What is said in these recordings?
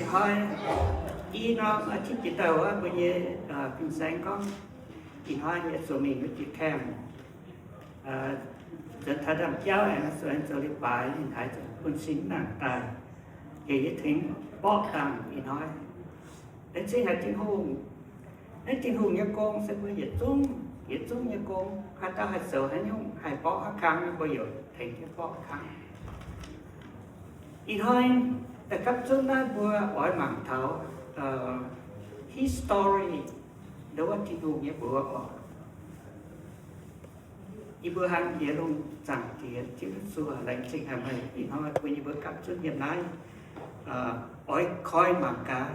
Ih hnoi, i norm a'tikv jiex douh wuov mbuo nyei fin-saeng gorngv, ih hnoi yie zuqc mingh wuov jiex camp, nzuonx taux ndaamv-jauv aengx zuqc aengx zoux leiz-baaix, ninh haiz zuqc bun sin nangc daaih, yie tengx borqv dangh ih hnoi. Laengz zingh haic Tin-Hungh. Naaiv Tin-Hungh nyei gong se mbuo yietc zungv, yietc zungv nyei gong. Haaix dauh haih zoux haaix nyungc, haih borqv haaix kang, mbuo yaac tengx jienv borqv haaix kang. Ih hnoi da'gapv zunv naaiv mbuo oix mangc taux history, nduov Tin-Hungh nyei mbuox oc. Yie mbuo hnangv jiex lungh zaangc Diex Ziouv Yesu, laengz zingh haic meih ih hnoi bun yie mbuo gapv zunv yiem naaiv oix koi mangc gaax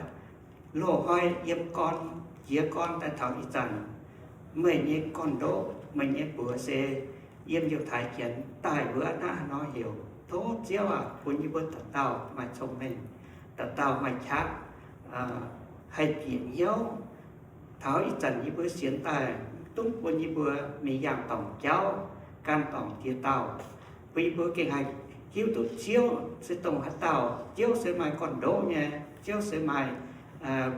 loz-hnoi yiem gorn, jiez gorn daaih taux ih zanc, meih nyei gorn-ndoqv, meih nyei mbuox se yiem Yiutai Janx daaih wuov naaiv nor heuc. Tov Ziouv aac, bun yie mbuo dauh dauh maaih cong-mengh, dauh dauh maaih qaqv, haih bieqc hnyouv taux ih zanc yie mbuo sienx daaih, dungv bun yie mbuo mingh yangh dorngc jauv, gan dorngc diex dauh, bun yie mbuo gengh haih hiuv duqv Ziouv se dongh haaix dauh. Ziouv se maaih gorn-ndoqv nyei, Ziouv se maaih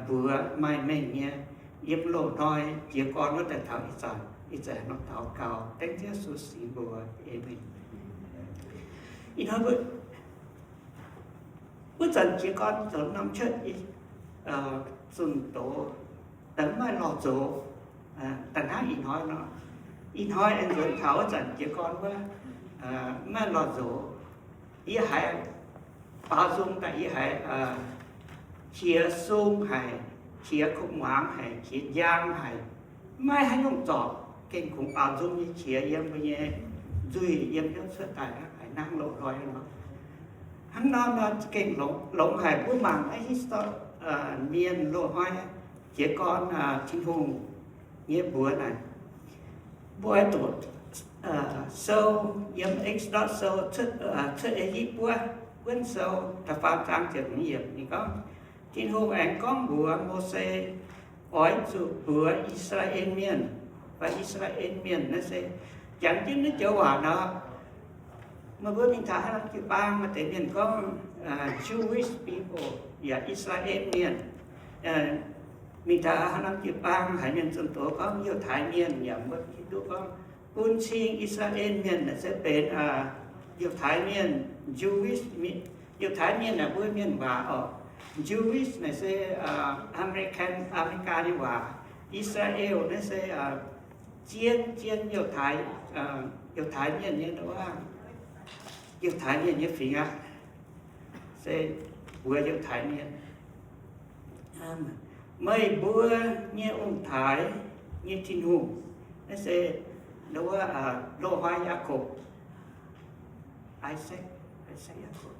mbuox maaih mengh nyei. Yiem loz-hnoi jiez gorn wuov daaih taux ih zanc, ih zanc nor daux gaux dengv Ziouv Yesu singx mbuox. Aamen. Ih hnoi mbuo wuov zanc jiez gorn zoux norm cuotv zunh doz, da'maiv maaih lorh zoux, da'hnangv ih hnoi nor. Ih hnoi aengx nzuonx taux wuov zanc jiez gorn wuov, maiv maaih lorh zoux. Yie haiz baaux nzung daaih, yie haiz qiex sung haic, qiex kuv muangx haic, qiex njang haic, maiv haaix nyungc zorc, gengh kungx baaux nzung nyei qiex yiem mbuo nyei nzuih yiem hnyouv cuotv daaih haiz hnangv loz-hnoi nor. Hnangv nor nor gengh longx haic. Mbuo mangc naaiv history, mienh loz-hnoi jiez gorn Tin-Hungh nyei mbuox naaic, mbuo oix doqc sou yiem Exodus sou, cuotv, cuotv E^yipv buov, buonv sou da'faam zaang ziepc hmz yiemc. Ninh gorngv, Tin-Hungh aengx gorngv mbuox Mose, Oix zuqc mbuox I^saa^laa^en Mienh, fai I^saa^laa^en Mienh naaiv se, jangx jienv naaiv joux waac nor, meih mbuo mingh taux haaix norm jiu-baang maaih deix mienh gorngv Jewish people yaac I^saa^laa^en Mienh. Mingh taux haaix norm jiu-baang haiz mienh zunh doz gorngv Yiutai Mienh yaac mbuo hiuv duqv gorngv bun cing I^saa^laa^en Mienh naaic se benx Yiutai Mienh, Jewish, Yiutai Mienh naaic mbuo mienh waac oc. Jewish naaic se American, America nyei waac. Israel naaiv se zien, zien Yiutai, Yiutai Mienh nyei, Yiutai Mienh nyei fingx aqv. Se mbuox Yiutai Mienh, meih mbuo nyei ong-taaix nyei Tin-Hungh, naaiv se wuov loz-hnoi Yaakopv, Isaac, Isaac, Yaakopv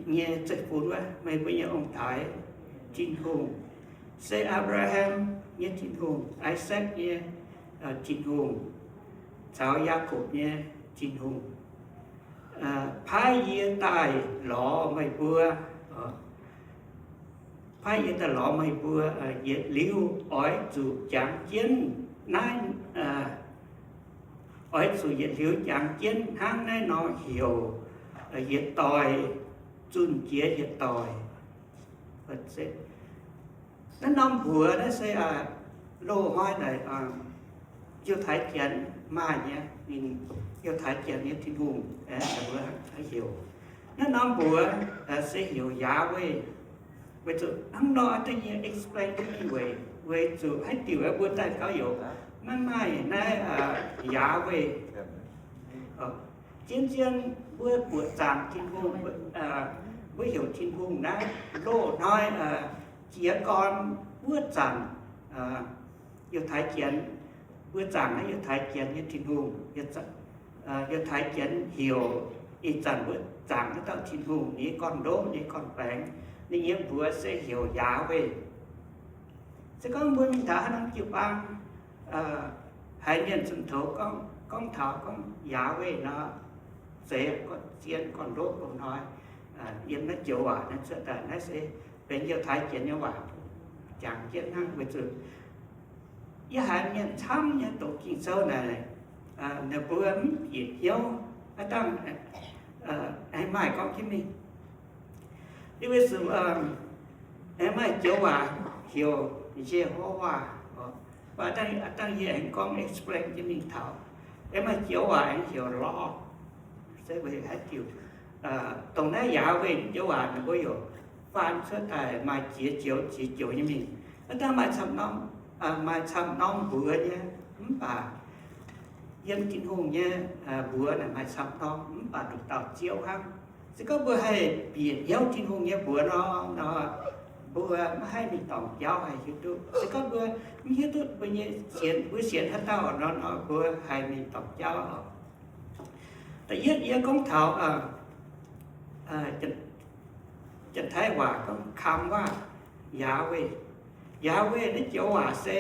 nyei zeiv-fun wuov, meih mbuo nyei ong-taaix Tin-Hungh, se Apc^laa^ham nyei Tin-Hungh, Isaac nyei Tin-Hungh, caux Yaakopv nyei Tin-Hungh, paaiv yie daaih lorz meih mbuo, paaiv yie daaih lorz meih mbuo yietc liuz oix zuqc jangx jienv naaiv, oix zuqc yietc liuz jangx jienv hnangv naaiv nor heuc yietc doic zunh jiex yietc doic. Naaiv norm mbuox naaiv se loz-hnoi naaic Yiutai Janx maaih nyei, ninh Yiutai Janx nyei Tin-Hungh, mbuo heuc. Naaiv norm mbuox se heuc Yahweh. Weic zuqc hnangv nor da'nyeic explain jienv mingh weic, weic zuqc haaix diuc mbuo daaih gauh heuc maiv maaih naaiv Yahweh. Zien-zien mbuo buoqc zaangc Tin-Hungh, mbuo heuc Tin-Hungh naaiv loz-hnoi jiez gorn wuov zanc, Yiutai Janx, mbuo zaangc naaiv Yiutai Janx nyei Tin-Hungh. Yiutai Janx heuc ih zanc mbuo zaangc naaiv dauh Tin-Hungh nyei gorn-ndoqv nyei gorn-baengx, ninh nyei mbuox se heuc Yahweh. Se gorngv mbuo mingh taux haaix norm jiu-baang, haiz mienh zunh doz gorngv, gorngv taux gorngv Yahweh nor, zeiz gorngv zien gorn-ndoqv loz-hnoi. Yiem naaiv joux waac naaiv cuotv daaih naaiv se benx Yiutai Janx nyei waac, jangx jienv hnangv. Weic zuqc yie haiz mienh camv nyei doqc Ging-Sou naaic, ninh mbuo mv bieqc hnyouv, aav dangh aengx maaih gorngv jienv mingh. Liuz weic zuqc aengx maaih joux waac heuc Yehowa, mv baac dangh yie aengx gorngv explain jienv mingh taux, aengx maaih joux waac aengx heuc Lord, se weic haaix diuc, dongh naaiv Yahweh joux waac ninh mbuo yaac faan cuotv daaih maaih ziex joux, ziex joux nyei mingh. Aav dangh maaih camv norm, maaih camv norm mbuox nyei, mv baac yiem Tin-Hungh nyei mbuox naaic maaih camv norm, mv baac nduqc dauh Ziouv hnangv. Se gorngv mbuo haih bieqc hnyouv Tin-Hungh nyei mbuox nor, nor mbuo maiv haih mingh dorngc jauv haih hiuv duqv. Se gorngv mbuo mv hiuv duqv mbuo nyei sienx, mbuo sienx haaix dauh nor, nor mbuo haih mingh dorngc jauv oc. Da'yietv yie gorngv taux Janx-Taiv waac gorngv คำว่า Yahweh. Yahweh naaiv joux waac se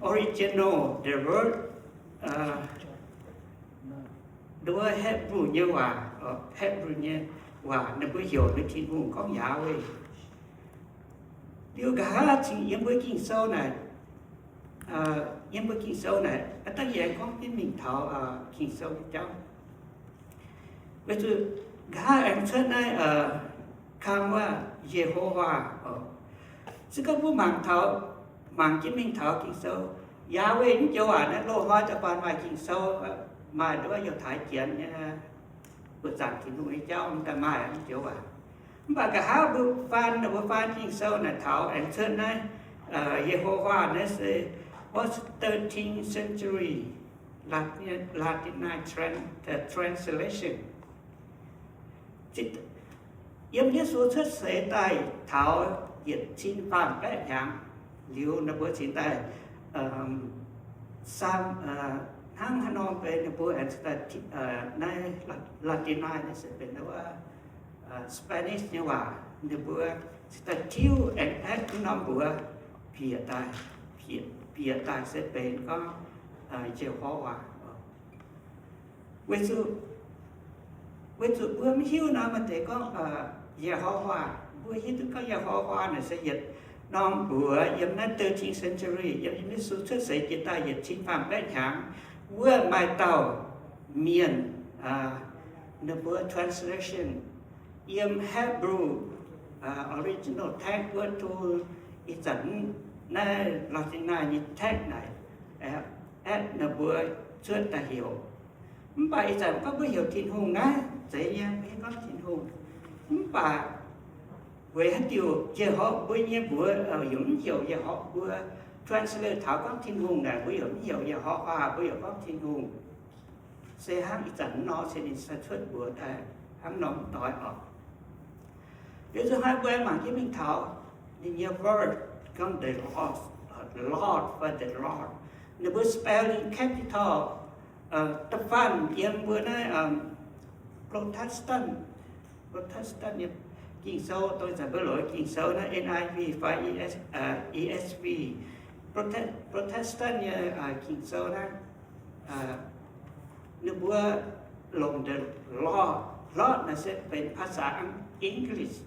original the word, nduov Hebrew nyei waac, Hebrew nyei waac ninh mbuo heuc ninh Tin-Hungh gorngv Yahweh. Liuz nqa'haav cingx yiem mbuo Ging-Sou naaic, yiem mbuo Ging-Sou naaic, aav dangh yie aengx gorngv jienv mingh taux Ging-Sou nyei jauv. Weic zuqc nqa'haav aengx cuotv naaiv คำว่า Yehowa oc. Se gorngv mbuo mangc taux, mangc jienv mingh taux Ging-Sou, Yahweh naaiv joux waac naaiv loz-hnoi da'faanh maaih Ging-Sou, maaih nduov Yiutai Janx nyei buoqc zaangc Tin-Hungh nyei jauv daaih maaih naaiv joux waac. Mv baac nqa'haav mbuo faan, mbuo faan Ging-Sou naaic taux aengx cuotv naaiv Yehowa naaiv se was thirteenth century Latin, Latinized tran-, translation. Yiem Yesu cuotv seix daaih taux yietc cin faam baeqv hnyangx liuz, ninh mbuo cingx daaih sam, hnangv haaix nor benx ninh mbuo aengx cingx daaih naaiv Latin naaiv se benx wuov Spanish nyei waac, ninh mbuo cingx daaih tiuv aengx aetv norm mbuox bieqc daaih, bieqc daaih se benx gorngv Yehowa. Weic zuqc, weic zuqc mbuo mv hiuv nor, maaih deix gorngv Yehowa, mbuo hiuv duqv gorngv Yehowa naaic se yietc norm mbuox yiem naaiv thirteenth century, yiem Yesu cuotv seix jiex daaih yietc cin faam baeqv hnyangx, wuov maaih dauh mienh, ninh mbuo translation yiem Hebrew original text wuov to ih zanc naaiv Latin naaiv nyei text naaic, aetv ninh mbuo cuotv daaih heuc. Mv baac ih zanc gorngv mbuo heuc Tin-Hungh naaiv zeiz nyei, mbuo hiuv gorngv Tin-Hungh. Mv baac weic haaix diuc Yeho-, mbuo nyei mbuox yaac mv heuc Yeho-, mbuo translate taux gorngv Tin-Hungh naaic, mbuo yaac mv heuc Yehowa, mbuo yaac gorngv Tin-Hungh. Se hnangv ih zanc nor se ninh sai cuotv mbuox daaih hnangv nor mv doix oc. Liuz nzunc haaix mbuo mangc jienv mingh taux ninh nyei word gorngv the Lord, Lord fai the Lord, ninh mbuo spelling capital, da'faanh yiem mbuo naaiv Protestant, Protestant nyei Ging-Sou, dongh ih zanc mbuo loc Ging-Sou naaiv N I V fai E S V, Protestant nyei Ging-Sou naaiv, ninh mbuo longc the Lord, Lord naaic se benx ภาษา English.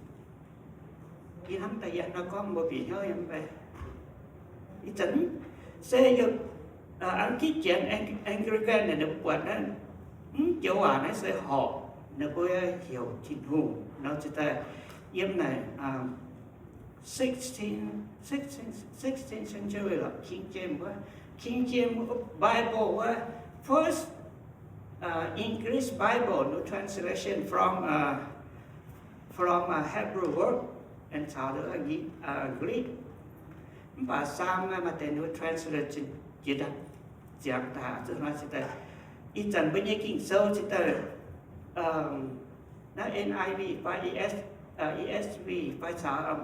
Yie hnamv daaih yie nor gorngv mbuo bieqc hnyouv nyei mv bei. Ih zanc se yiem An^gitv Janx, Anglican naaic ninh mbuo buatc naaiv, mv joux waac naaiv se horpc ninh mbuo heuc Tin-Hungh nor, cingx daaih yiem naaic sixteen, sixteen, sixteen century lorqc, King James wuov, King James Bible wuov, first English Bible, no translation from, from Hebrew word and caux Greek. Mv baac Saam maaih deix no translate jiex daaih, ziangx daaih zuqc nor cingx daaih, ih zanc mbuo nyei Ging-Sou cingx daaih naaiv N I V fai E S, E S V fai caux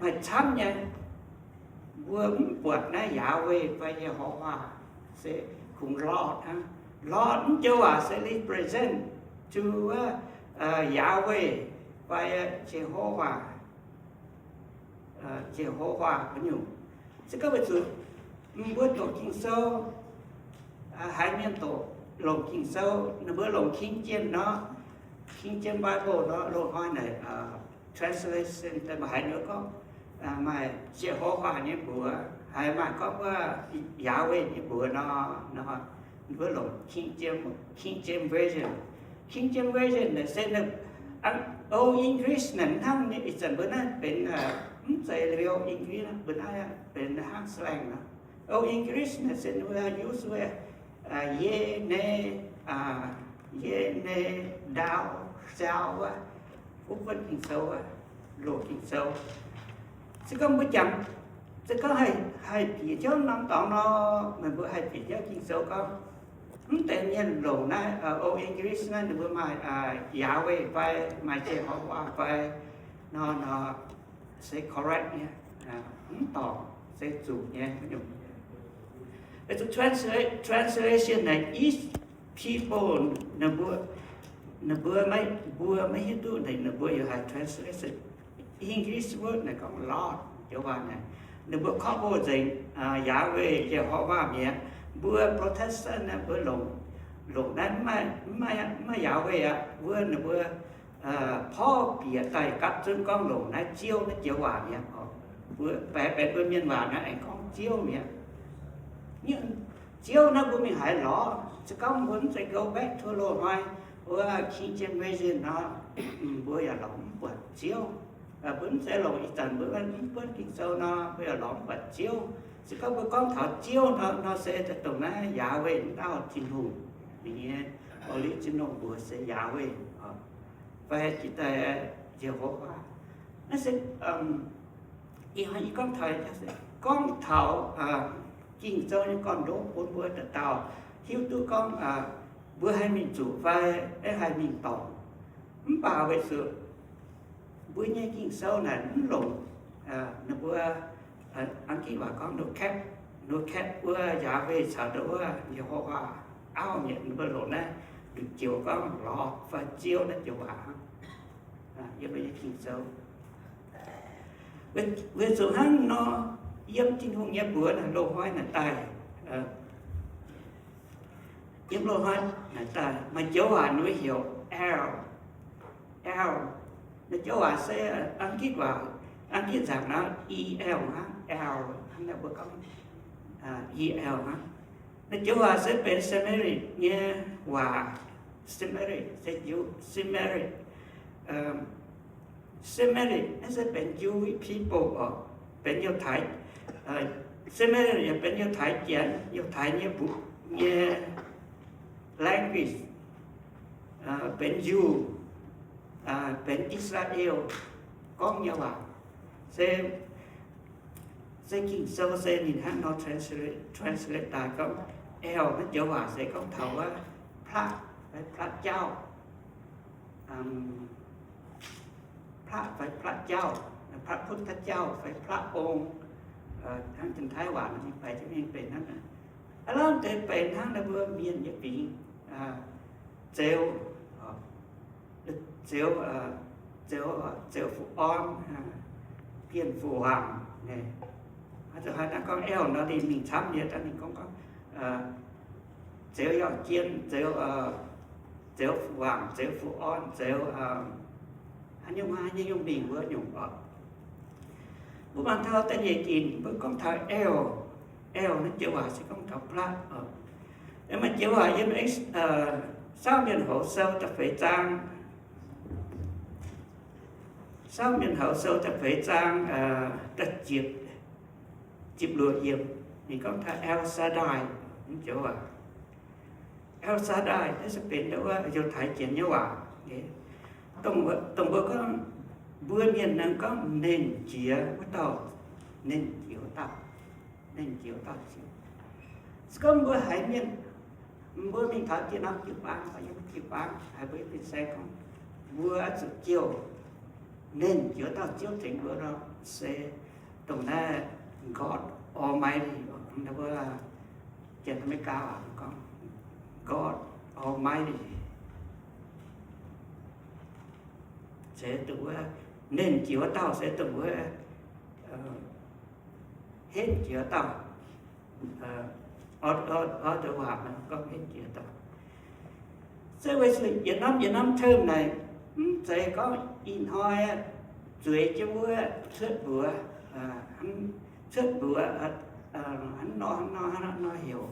maaih camv nyei. Mbuo mv buatc naaiv Yahweh fai Yehowa, se kungx Lord hnangv. Lord mv joux waac se represent to Yahweh fai Jehovah, Jehovah wuov nyungc. Se gorngv weic zuqc mbuo doqc Ging-Sou, haiz mienh doqc longc Ging-Sou, ninh mbuo longc King James nor, King James Bible nor, loz-hnoi naaic translation daaih maaih haaix nyungc gorngv, maaih Jehovah nyei mbuox, haiz maaih gorngv wuov Yahweh nyei mbuox nor, nor, ninh mbuo longc King James, King James Version. King James Version naaic se ninh, Old English naaic hnangv nyei, ih zanc mbuo naaiv benx mv zeiz Real English, mbuo naaiv benx hnangv slang nor. Old English naaic se ninh mbuo use wuov yie, ne, yie, ne, ndau, sau wuov, wuov buonv Ging-Sou wuov, loc Ging-Sou. Se gorngv mbuo jangx, se gorngv haih bieqc jauv norm dorngx nor, meih mbuo haih bieqc jauv Ging-Sou gorngv, mv deix mienh longc naaiv Old English naaiv ninh mbuo maaih Yahweh fai maaih Jehovah fai nor, nor se correct nyei, mv dorngc se zuqc nyei. Zuqc translate, translation naaic each people, ninh mbuo, ninh mbuo maiv, mbuo maiv hiuv duqv naaic ninh mbuo yaac haih translation. English word naaic gorngv Lord joux waac naaic, ninh mbuo korv mbuo nzengc Yahweh, Jehovah mi'aqv. Mbuo Protestant naaic mbuo longc, longc naaiv mv maaih, mv maaih Yahweh aqv. Mbuo ninh mbuo porv bieqc daaih gapv zunv gorngv longc naaiv Ziouv naaiv joux waac mi'aqv. Mbuo baeqc benx mbuo mienh waac naaiv aengx gorngv Ziouv mi'aqv. Ziouv naaiv mbuo mingh haaix lorz, se gorngv mbuo mv zeiz go back to loz-hnoi wuov King James Version nor, mbuo yaac lorz mv buatc Ziouv. Mbuo mv zeiz longc ih zanc mbuo mv buonv Ging-Sou nor, mbuo yaac lorz mv buatc Ziouv. Se gorngv mbuo gorngv taux Ziouv nor, nor se dongh naaiv Yahweh dauh Tin-Hungh, ninh nyei original mbuox se Yahweh, fai jiex daaih Jehovah. Naaiv se ih hnoi yie gorngv taux, gorngv taux Ging-Sou nyei gorn-ndoqv bun mbuo dauh dauh hiuv duqv gorngv mbuo haih mingh zuqc fai haih mingh dorngc. Mv baac weic zuqc mbuo nyei Ging-Sou naaic mv longc ninh mbuo, Ang^gitv waac gorngv no cap, no cap wuov Yahweh caux ndau wuov Yehowa auv mi'aqv. Ninh mbuo longc naaiv nduqc joux gorngv Lord fai Ziouv naaiv joux waac hnangv. Yiem mbuo nyei Ging-Sou, weic zuqc hnangv nor, yiem Tin-Hungh nyei mbuox naaic loz-hnoi naaic daaih, yiem loz-hnoi naaic daaih maaih joux waac ninh mbuo heuc L, L. Naaiv joux waac se Ang^gitv waac, Ang^gitv nzaangc naaiv E L hnangv, L hnangv, naaiv mbuo gorngv E L hnangv. Naaiv joux waac se benx Semitic nyei waac. Semitic se Ju-, Semitic, Semitic naaiv se benx Jewish people oc, benx Yiutai, Semitic yaac benx Yiutai Janx, Yiutai nyei mbuox nyei language, benx Jew, benx Israel gorngv nyei waac. Se, se Ging-Sou se ninh hnangv nor translate, translate daaih gorngv L naaiv joux waac se gorngv taux wuov platv fai platv jauv, platv fai platv jauv, พระพุทธเจ้า fai พระองค์, hnangv Janx-Taiv waac ninh baix jienv mingh benx hnangv naaic. Aav lamh deix benx hnangv naaiv mbuo mienh nyei fingx, Zeux, Zeux, Zeux, Zeux Fu-Orn, Bienh Fu-Wangc. Zuqc haaix dangh gorngv L nor, ninh mingh camv nyei daaih ninh gorngv, gorngv Zeux Yauh Jien, Zeux, Zeux Fu-Wangc, Zeux Fu-Orn, Zeux, haaix nyungc, haaix nyungc mingh wuov nyungc oc. Mbuo mangc taux da'nyeic ginc mbuo gorngv taux L, L naaiv joux waac se gorngv taux platv oc. Maaih joux waac yiem Saauv Mienh Houz Sou da'feix zaang, Saauv Mienh Houz Sou da'feix zaang, da'ziepc, ziepc luoqc yiemc, ninh gorngv taux El Shaddai, naaiv joux waac. El Shaddai naaiv se benx ndau wuov Yiutai Janx nyei waac. Dongh mbuo gorngv, mbuo mienh nor gorngv Nernh Jiex Wuov Dauh, Nernh Jiex Wuov Dauh, Nernh Jiex Wuov Dauh Ziouv. Se gorngv mbuo haiz mienh, mbuo mingh taux dieh norm jiu-baang fai yiem jiu-baang haiz mbuo fin-saeng gorngv, mbuo zuqc jouh Nernh Jiex Wuov Dauh Ziouv tengx mbuo nor, se dongh naaiv God Almighty, mbuo Janx-Ame^li^gaa waac gorngv God Almighty, se dongh wuov Nernh Jiex Wuov Dauh, se dongh wuov Henv Jiex Wuov Dauh. Oix, oix, oix deix waac gorngv Henv Jiex Wuov Dauh. Se weic zuqc yietc norm yietc norm term naaic, mv zeiz gorngv ih hnoi zueiz jienv wuov cuotv mbuox, cuotv mbuox hnangv nor hnangv nor hnangv nor heuc.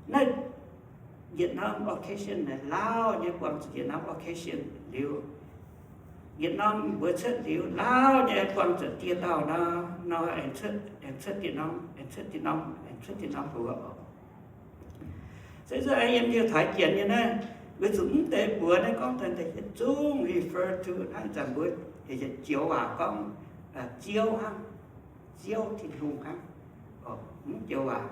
Naaiv yietc norm occasion naaic, Laauv nyei buangh zuqc yietc norm occasion liuz, yietc norm mbuox cuotv liuz, lauh nyei buangh zuqc dieh dauh nor, nor aengx cuotv, aengx cuotv dieh norm, aengx cuotv dieh norm, aengx cuotv dieh norm mbuox oc. Se zuqc yiem Yiutai Janx nyei naaiv, weic zuqc mv deix mbuox naaiv gorngv daaih deix yietc zungv refer to naaiv zanc mbuo yietc joux waac gorngv Ziouv hnangv, Ziouv Tin-Hungh hnangv, mv joux waac.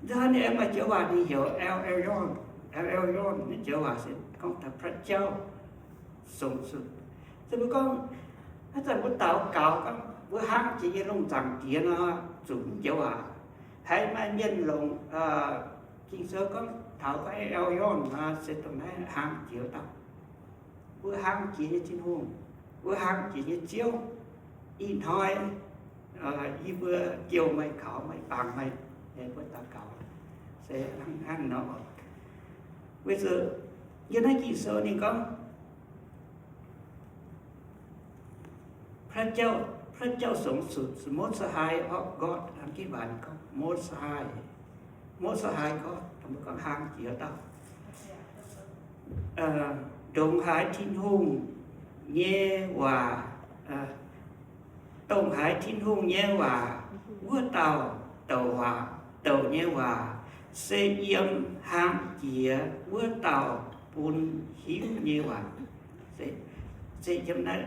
Nzunc hnoi ninh aengx maaih joux waac ninh heuc El Elyon, El Elyon. Naaiv joux waac se gorngv taux พระเจ้าสูงสุด. Se mbuo gorngv, naaiv zanc mbuo daux gaux gorngv mbuo hnangv jiex nyei lungh zaangc Diex nor, zuqc mv joux waac. Haiz maaih mienh longc Ging-Sou gorngv taux gorngv El Elyon nor, se dongh naaiv hnangv jiex dauh, mbuo hnangv jiex nyei Tin-Hungh, mbuo hnangv jiex nyei Ziouv. Ih hnoi yie mbuo jouh meih, kaux meih, bangc meih, mbuo daux gaux se hnangv nor. Weic zuqc yiem naaiv Ging-Sou ninh gorngv พระเจ้า พระเจ้าสูงสุด Most High God, hnangv ginv waac ninh gorngv Most High, Most High God, mbuo gorngv hnangv jiex dauh. Ndongc haaix Tin-Hungh nyei waac, dongh haaix Tin-Hungh nyei waac, wuov dauh douc waac, douc nyei waac se yiem hnangv jiex wuov dauh bun hiuv nyei waac. Se yiem naaiv,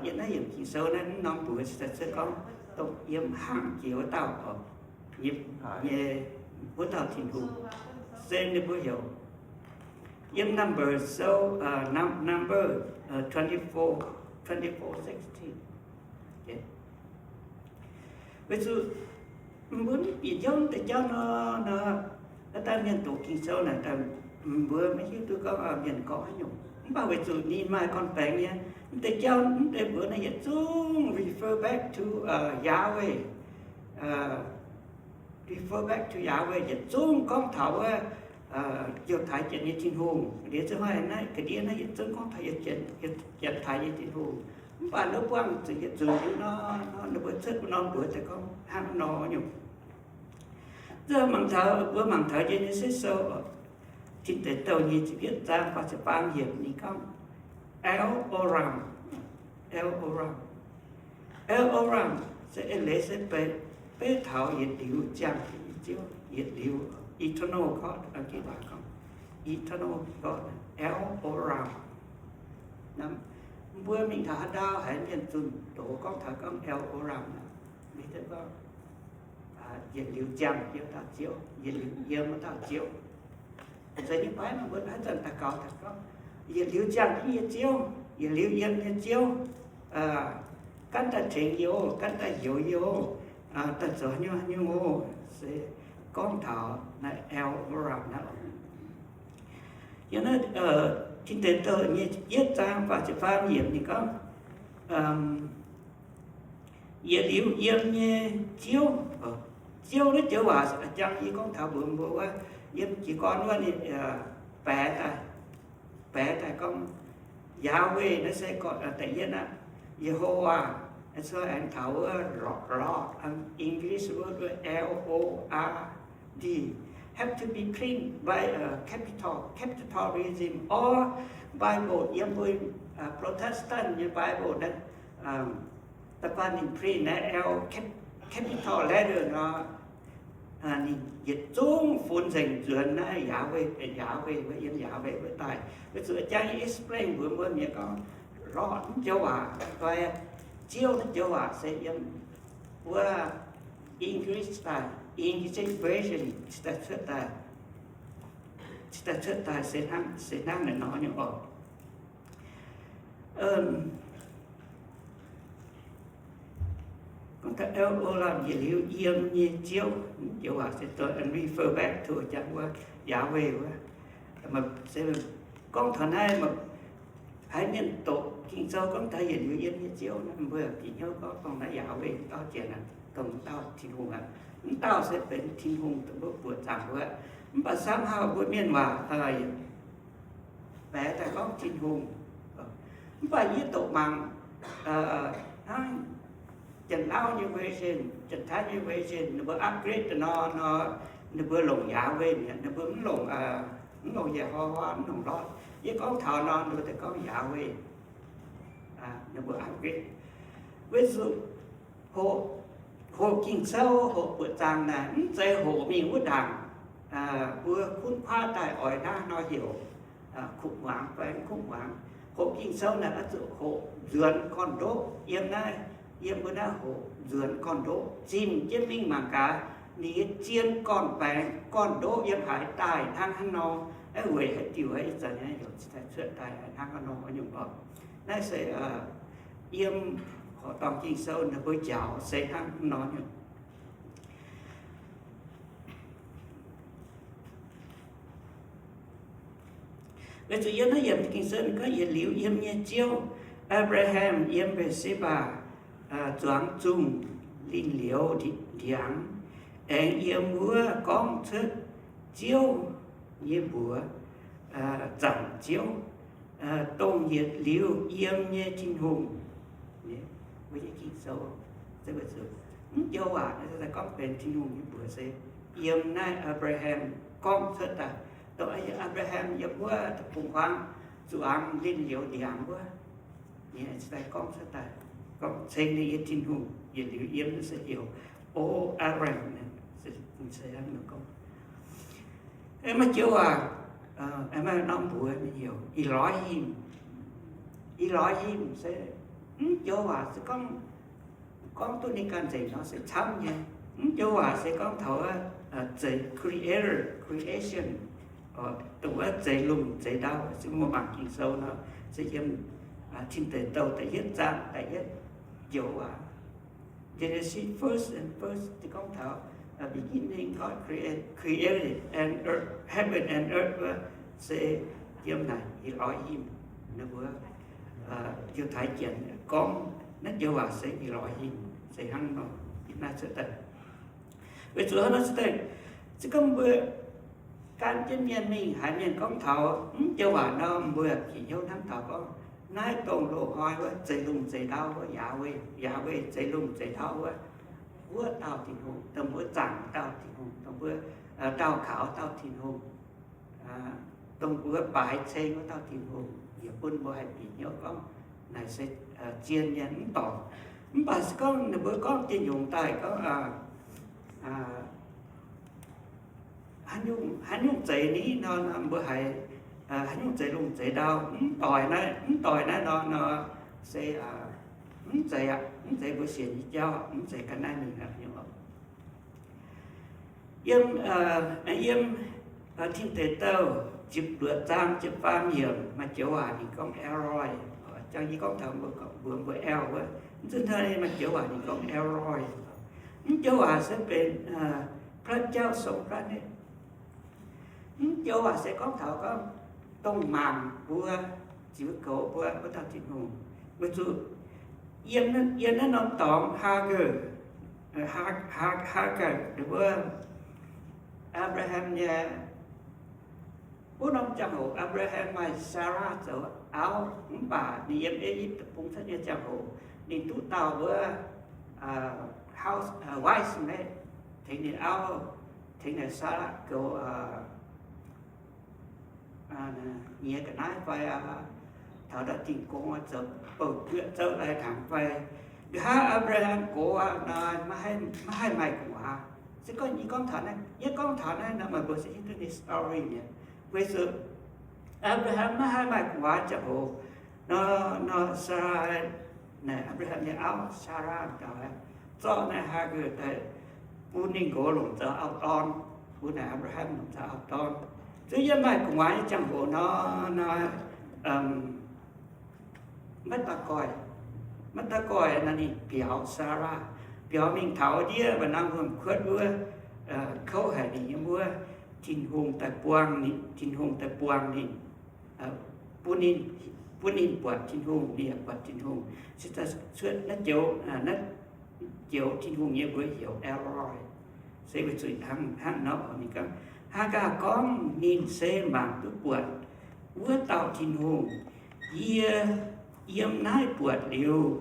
yiem naaiv yiemc Ging-Sou naaiv norm mbuox se gorngv dongh yiem hnangv jiex wuov dauh, nyei, wuov dauh Tin-Hungh, se ninh mbuo heuc yiem Number Sou, Number twenty-four, twenty-four sixteen. Weic zuqc mbuo mv bieqc hnyouv deix jauv nor, nor, daaih mienh doqc Ging-Sou naaic, mbuo maiv hiuv duqv gorngv mienh gorngv haaix nyungc. Mv baac weic zuqc ninh maaih gorn baengx nyei, mv deix jauv, mv deix mbuox naaiv yietc zungv refer back to Yahweh, refer back to Yahweh, yietc zungv gorngv taux wuov Yiutai Janx nyei Tin-Hungh. Liuz zinh hnoi naaiv ga'ndiev naaiv yietc zungv gorngv taux Yiutai Janx nyei Tin-Hungh. Mv baac ninh mbuo buangh zuqc yietc nzunc nor, ninh mbuo cuotv norm mbuox daaih gorngv hnangv nor nyungc. Mbuo mangc taux, mbuo mangc taux Genesis Sou, Tin Deic Douh nyei ziepc yietv zaang faah ziepc faam yiemc ninh gorngv, El Olam, El Olam. El Olam se eix leiz se beiv taux yietc liuz ziangh jienv nyei Ziouv, yietc liuz, eternal God, ginv waac gorngv eternal God, El Olam. Mbuo mingh taux haaix ndau haiz mienh zunh doz gorngv taux gorngv El Olam, gorngv yietc liuz ziangh jienv dauh Ziouv, yietc liuz yiem wuov dauh Ziouv. Zeiz nyei fai? Mbuo haaix zanc daux gaux daaih gorngv, yietc liuz ziangh jienv nyei Ziouv, yietc liuz yiem nyei Ziouv, ganh daaih tengx yie oc, ganh daaih njoux yie oc, daaih zoux haaix nyungc haaix nyungc oc, se gorngv taux naaiv El Olam naaiv oc. Yiem naaiv Tin Deic Douh nyei yietv zaang faah ziepc faam yiemc ninh gorngv, yietc liuz yiem nyei Ziouv. Ziouv naaiv joux waac a'jang yie gorngv taux mbuox mbuo wuov, yiem jiez gorn wuov ninh baeqc daaih, baeqc daaih gorngv Yahweh naaiv se gorngv da'yietv aqv. Yehovah, se aengx taux wuov Lord, English word L O R D, have to be print by a capital, capitalism or Bible, yiem mbuo Protestant nyei Bible naaiv, da'faanh ninh print naaiv L, capital letter nor, ninh yietc zungv funx nzengc nzuonx naaiv Yahweh, benx Yahweh wuov, yiem Yahweh wuov daaih. Weic zuqc jang yie explain mbuox mbuo mienh gorngv, Lord naaiv joux waac, fai Ziouv naaiv joux waac se yiem wuov English daaih, English version daaih cuotv daaih, daaih cuotv daaih se hnangv, se hnangv naaiv nor nyei oc. Gorngv taux El Olam, yietc liuz yiem nyei Ziouv, joux waac se dongh refer back to jang wuov Yahweh wuov. Se gorngv taux naaiv, haiz mienh doqc Ging-Sou gorngv taux yietc liuz yiem nyei Ziouv, mbuo bieqc hnyouv gorngv dongh naaiv Yahweh dauh jiex aqv, dongh dauh Tin-Hungh aqv. Mv dauh se benx Tin-Hungh dongh mbuo buoqc zaangc wuov. Mv baac somehow mbuo mienh waac baeqc daaih gorngv Tin-Hungh. Mv baac yie doqc mangc hnangv Janx-Lauv nyei version, Janx-Taiv nyei version, ninh mbuo upgrade daaih nor, nor ninh mbuo longc Yahweh mi'aqv, ninh mbuo mv longc, mv longc Yehovah, mv longc Lord. Yie gorngv taux nor, ninh mbuo daaih gorngv Yahweh. Weic zuqc hoqc, hoqc Ging-Sou, hoqc buoqc zaangc naaic mv zeiz hoqc mingh wuov ndaangc mbuo kunv-kuaaiv daaih oix hnangv nor heuc kuv muangx fai kuv muangx. Hoqc Ging-Sou naaic oix zuqc hoqc nzuonx gorn-ndoqv. Yiem naaiv, yiem mbuo naaiv hoqc nzuonx gorn-ndoqv, zimh jienv mingh mangc gaax ninh nyei zien gorn-baengx gorn-ndoqv yiem haaix daaih hnangv haaix nor, aeqv, weic haaix diuc ih zanc nyei heuc cingx daaih cuotv daaih hnangv haaix nor nyungc oc. Naaiv se yiem horqc dorngh Ging-Sou ninh mbuo njaaux se hnangv nor nyungc. Weic zuqc yiem naaiv yiemc Ging-Sou gorngv, yietc liuz yiem nyei Ziouv, Apc^laa^ham yiem Mbetc^se^mbaa zuangx zungh linh liouz ndiangx, aengx yiem wuov gorngv cuotv Ziouv nyei mbuox, zanc Ziouv, dongh yietc liuz yiem nyei Tin-Hungh. Mv joux waac gorngv benx Tin-Hungh nyei mbuox se yiem naaiv Apc^laa^ham gorngv cuotv daaih, dongh Apc^laa^ham yiem wuov deic-bung-huaang zuangx linh liouz ndiangx wuov, ninh cingx daaih gorngv cuotv daaih, gorngv ceng ninh nyei Tin-Hungh yietc liuz yiem naaiv se heuc O Apc^laa^ham. Maaih joux waac, maaih norm mbuox ninh heuc Elohim. Elohim se, mv joux waac se gorngv, gorngv duqv ninh ganh nzengc nor se camv nyei. Mv joux waac se gorngv taux zeiz creator, creation, dongh wuov zeix lungh zeix ndau. Se mbuo mangc Ging-Sou nor, se yiem Tin Deic Douh da'yietv zaang da'yietv joux waac. Genesis first and first, gorngv taux beginning God create, created and earth, heaven and earth wuov, se yiem naaic Elohim. Ninh mbuo Yiutai Janx gorngv naaiv joux waac se Elohim, se hnangv nor. Naaiv cuotv daaih, weic zuqc hnangv nor cuotv daaih, se gorngv mbuo gan jienv mienh mingh haiz mienh gorngv taux mv joux waac nor, mbuo bieqc hnyouv hnamv taux gorngv naaiv dongh loz-hnoi wuov zeix lungh zeix ndau wuov, Yahweh, Yahweh zeix lungh zeix ndau wuov, wuov dauh Tin-Hungh, dongh mbuo zaangc dauh Tin-Hungh, dongh mbuo daauh kaux dauh Tin-Hungh, dongh mbuo baaix ceng wuov dauh Tin-Hungh, yaac bun mbuo haih bieqc hnyouv gorngv naaic se zien nyei mv dorngc. Mv baac se gorngv ninh mbuo gorngv dieh nyungc daaih gorngv haaix nyungc zeix ni nor, mbuo haiz haaix nyungc zeix lungh zeix ndau, mv doix naaiv, mv doix naaiv nor, nor se mv zeiz aqv, mv zeiz mbuo sienx nyei jauv, mv zeiz ga'naaiv mingh aqv nyei oc. Yiem, yiem Tin Deic Douh ziepc luoqc zaang ziepc faam yiemc maaih joux waac ninh gorngv El Roi. Jangx yie gorngv taux mbuo, mbuo, mbuo El wuov, mv zeiz hnangv. Maaih joux waac ninh gorngv El Roi. Mv joux waac se benx พระเจ้าทรงพระเนตร. Mv joux waac se gorngv taux gorngv dongh mangc mbuo, ziux goux mbuo, wuov dauh Tin-Hungh. Weic zuqc yiem, yiem naaiv norm dorngx Haagaa, Haagaa, wuov Apc^laa^ham nyei, wuov norm ziangh hoc Apc^laa^ham maaih Saalaa zoux auv, mv baac ninh yiem E^yipv Deic-Bung cuotv nyei ziangh hoc, ninh duqv dauh wuov house, wise maid, tengx ninh auv, tengx ninh Saalaa goux nyiex ga'naaiv fai taux ndau dingh gong zoux bouh guoqv zouv lai hnaangx fai. Nqa'haav Apc^laa^ham gox aqv nor, maiv haih maaih gu'nguaaz. Se gorngv yie gorngv taux naaiv, yie gorngv taux naaiv nor, meih mbuo se hiuv duqv nyei story mi'aqv. Weic zuqc Apc^laa^ham maiv haih maaih gu'nguaaz ziangh hoc nor, nor Saalaa, naaic Apc^laa^ham nyei auv Saalaa daaih zorqv naaiv Haagaa daaih bun ninh nqox longc zoux auv-dorn, bun naaic Apc^laa^ham longc zoux auv-dorn. Zuqc yiem maaih gu'nguaaz nyei ziangh hoc nor, nor maiv daux goih, maiv daux goih nor ninh biaux Saalaa, biaux mingh taux ndiev mba'hnangv wuom-kuotv wuov, kouv haic ninh nyei wuov, Tin-Hungh daaih buangh ninh, Tin-Hungh daaih buangh ninh, bun ninh, bun ninh buatc Tin-Hungh, ninh yaac buatc Tin-Hungh. Se daaih cuotv naaiv joux, naaiv joux Tin-Hungh nyei mbuox heuc El Roi. Se weic zuqc hnangv, hnangv nor ninh gorngv, Haagaa gorngv ninh se mangc duqv buatc wuov dauh Tin-Hungh. Yie yiem naaiv buatc liuz,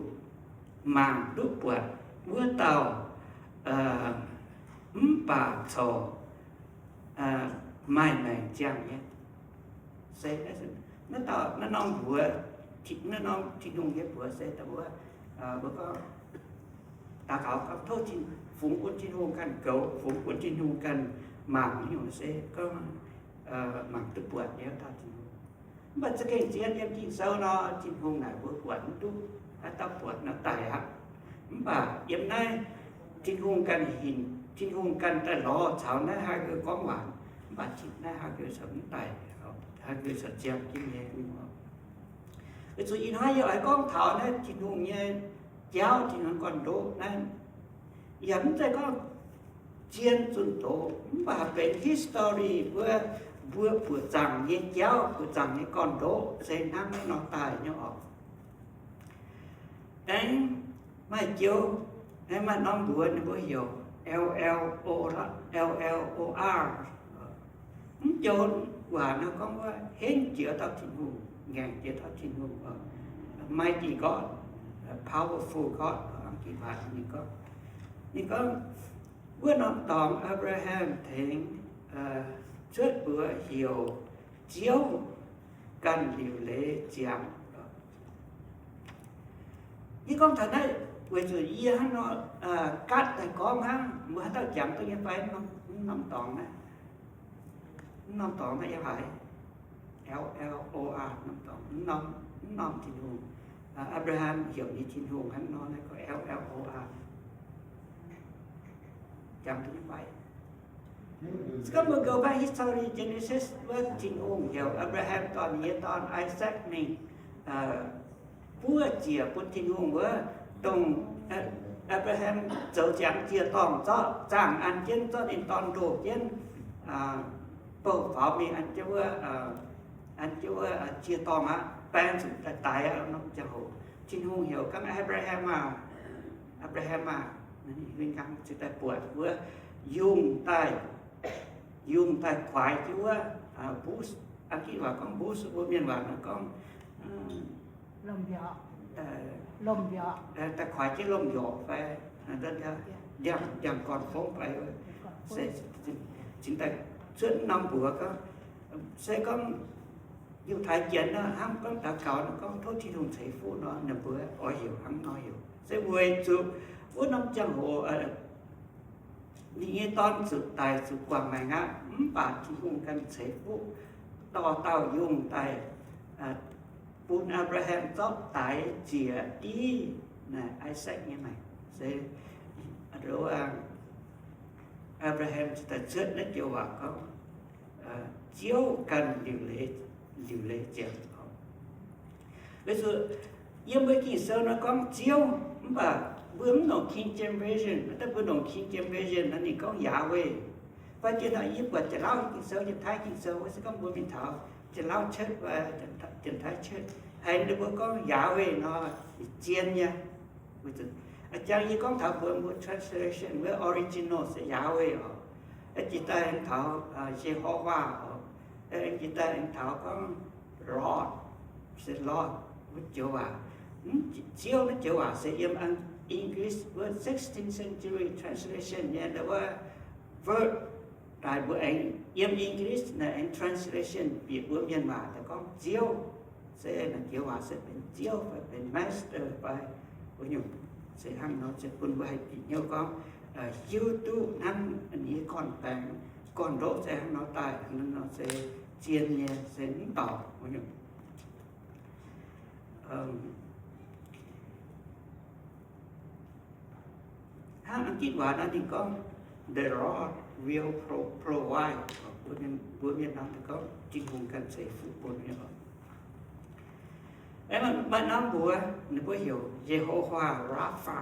mangc duqv buatc wuov dauh mv baac corc maaih maengc ziangh nyei. Se naaiv dauh, naaiv norm mbuox Naaiv norm Tin-Hungh nyei mbuox se dongh wuov, mbuo gorngv daux gaux gorngv tov Tin, fungx bun Tin-Hungh ganh goux, fungx bun Tin-Hungh ganh mangc nyungc se gorngv mangc duqv buatc nyei dauh Tin-Hungh. Mv baac za'gengh zien yiem Ging-Sou nor, Tin-Hungh naaic mbuo buatc mv duqv haaix dauh buatc nor daic aqv. Mv baac yiem naaiv Tin-Hungh ganh hinc, Tin-Hungh ganh daaih lorz caux naaiv Haa^gue gorngv waac, mv baac naaiv Haa^gue corc mv daic, Haa^gue corc ziangh jienv nyei. Weic zuqc ih hnoi yie oix gorngv taux naaiv Tin-Hungh nyei jauv, Tin-Hungh gorn-ndoqv naaiv, yaac mv zeiz gorngv zien zunh doz, mv baac benx history mbuo, mbuo buoqc zaangc nyei jauv, buoqc zaangc nyei gorn-ndoqv se hnangv naaiv nor daaih nyei oc. Aengx maaih joux, aengx maaih norm mbuox ninh mbuo heuc L L O, L L O R. Mv joux waac nor gorngv wuov henv jiex dauh Tin-Hungh, ngaengc jiex dauh Tin-Hungh, Mighty God, Powerful God, Giv-Baatc ninh gorngv, ninh gorngv, wuov norm dorngx Abraham tengx cuotv mbuox heuc Ziouv ganh liuc leiz ziangx. Yie gorngv taux naaiv weic zuqc yie hnangv nor gaatv daaih gorngv hnangv, mbuo haaix dauh jangx duqv nyei fai? Mv norm dorngx naaiv, mv norm dorngx naaiv yiem haaix? L L O R, norm dorngx, mv norm, mv norm Tin-Hungh, Abraham heuc nyei Tin-Hungh hnangv nor naaiv gorngv L L O R. Jangx duqv nyei fai? Se gorngv mbuo go back history, Genesis wuov, Tin-Hungh heuc Abraham dorh ninh nyei dorn Isaac mingh buov ziec bun Tin-Hungh wuov, dongh Abraham zoux ziangx ziec-dorngh zorqv zaangh an jienv, zorqv ninh dorn ndoh jienv, bouh faaux mingh an jienv wuov, an jienv wuov ziec-dorngh aqv, baeng zuqc daaih daix aqv. Norm ziangh hoc Tin-Hungh heuc gorngv, Abraham aah! Abraham aah! Ninh huin nqaang ziouc daaih buatc wuov yungh daaih, yungh daaih kuaix jienv wuov, bush, Ang-gitv waac gorngv bush, mbuo mienh waac nor gorngv daaih kuaix jienv lomh mbiorqc fai ndiangx-gorn fongv fai, cingx daaih cuotv norm mbuox gorngv, se gorngv Yiutai Janx nor hnamv gorngv daux gaux nor gorngv tov Tin-Hungh ceix fuqv nor, ninh mbuo oix heuc hnangv nor heuc. Se weic zuqc wuov norm ziangh hoc ninh nyei dorn zuqc daic zuqc guangc maengc aqv, mv baac Tin-Hungh ganh ceix fuqv dorh dauh yungh daaih bun Apc^laa^ham zorqv daix ziec div naaic Isaac nyei maengc. Se Apc^laa^ham ziouc daaih cuotv naaiv joux waac gorngv, Ziouv ganh liuc leiz, liuc leiz ziangx. Weic zuqc yiem mbuo Ging-Sou nor gorngv Ziouv, mv baac mbuo mv longc King James Version. Daaih mbuo longc King James Version nor ninh gorngv Yahweh. Fai jiex nor yie buatc Janx-Lauv Ging-Sou, Janx-Taiv Ging-Sou, se gorngv mbuo mingh taux Janx-Lauv church fai Janx-Taiv church, haiz ninh mbuo gorngv Yahweh nor, zien nyei. Jangx yie gorngv taux mbuo, mbuo translation wuov original se Yahweh oc. Jiex daaih aengx taux Yehowa oc. Jiex daaih aengx taux gorngv Lord, se Lord wuov joux waac. Ziouv naaiv joux waac se yiem English wuov sixteenth century translation nyei wuov word daaih mbuo aengx yiem English naaic aengx translation bieqc mbuo mienh waac daaih gorngv Ziouv. Se naaiv joux waac se benx Ziouv fai benx master fai wuov nyungc. Se hnangv nor se bun mbuo haih bieqc hnyouv gorngv, hiuv duqv hnangv ninh nyei gorn-baengx, gorn-ndoqv se hnangv nor daaih, hnangv nor se zien nyei, se mv dorngc wuov nyungc. Hnangv Ang-gitv waac nor ninh gorngv, The Lord will pro-, provide. Mbuo mienh nor ninh gorngv Tin-Hungh ganh ceix fuqv bun nyei oc. Maaih norm mbuox ninh mbuo heuc Yehovah Rapha.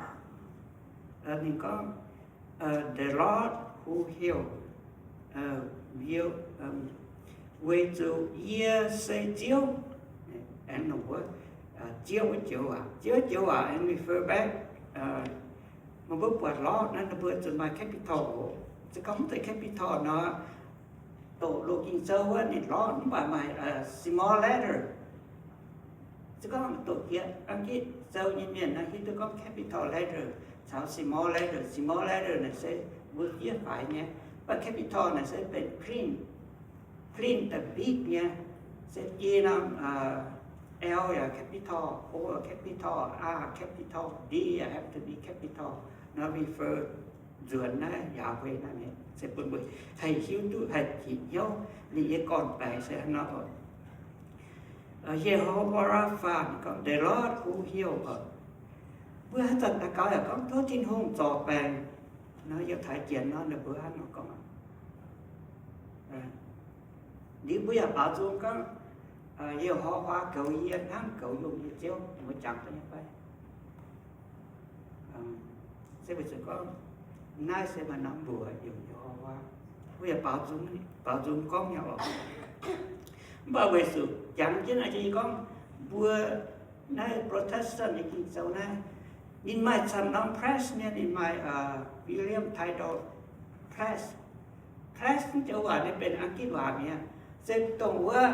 Ninh gorngv, The Lord who heal, weic zuqc yie se Ziouv. Aengx ninh mbuox, Ziouv wuov joux waac, Ziouv joux waac aengx refer back, meih mbuo buatc Lord naaiv ninh mbuo zuqc maaih capital oc. Se gorngv mv zeiz capital nor, doqc loz Ging-Sou wuov ninh Lord mv baac maaih small letter. Se gorngv doqc jiex Ang-gitv Sou nyei mienh nor hiuv duqv gorngv capital letter caux small letter. Small letter naaic se mbuo fiev faix nyei, mv baac capital naaic se benx print, print da'bitv nyei, se jiex norm L yaac capital, O capital, R capital, D yaac have to be capital. Nor refer nzuonx naaiv Yahweh naaiv mienh se bun mbuo haih hiuv duqv, haih ginc hnyouv. Ninh nyei gorn-baengx se hnangv nor oc. Yehovah Rapha, ninh gorngv the Lord who heal oc. Mbuo haaix zanc daux gaux yaac gorngv tov Tin-Hungh zorc baengc. Nor Yiutai Janx nor ninh mbuo hnangv nor gorngv. Liuz mbuo yaac baaux nzung gorngv, Yehovah goux yie hnangv goux yungh nyei Ziouv, mbuo jangx duqv nyei fai? Se weic zuqc gorngv naaiv se maaih norm mbuox heuc Yehovah. Mbuo yaac baaux nzung, baaux nzung gorngv nyei oc. Mv baac weic zuqc jangx jienv naaiv, yie gorngv mbuo naaiv Protestant nyei Ging-Sou naaiv, ninh maaih camv norm press nyei, ninh maaih William Tyndale Press. Press mv joux waac ninh benx Ang-gitv waac mi'aqv, se dongh wuov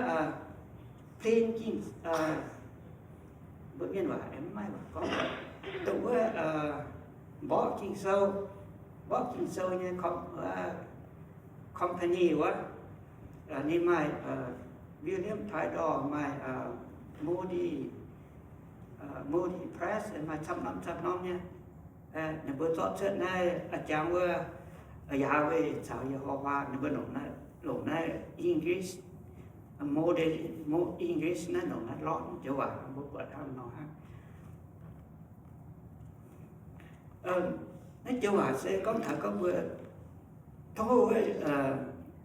print Ging, mbuo mienh waac mv maaih waac gorngv, dongh wuov mborqv Ging-Sou, mborqv Ging-Sou nyei company wuov, ninh maaih William Tyndale, maaih Moody, Moody Press, maaih camv norm camv norm nyei. Ninh mbuo zorqv cuotv naaiv jangx wuov Yahweh caux Yehovah, ninh mbuo longc naaiv, longc naaiv English, Moody, English naaiv longc naaiv lorqc joux waac mbuo buatc hnangv nor hnangv. Naaiv joux waac se gorngv taux gorngv mbuo tov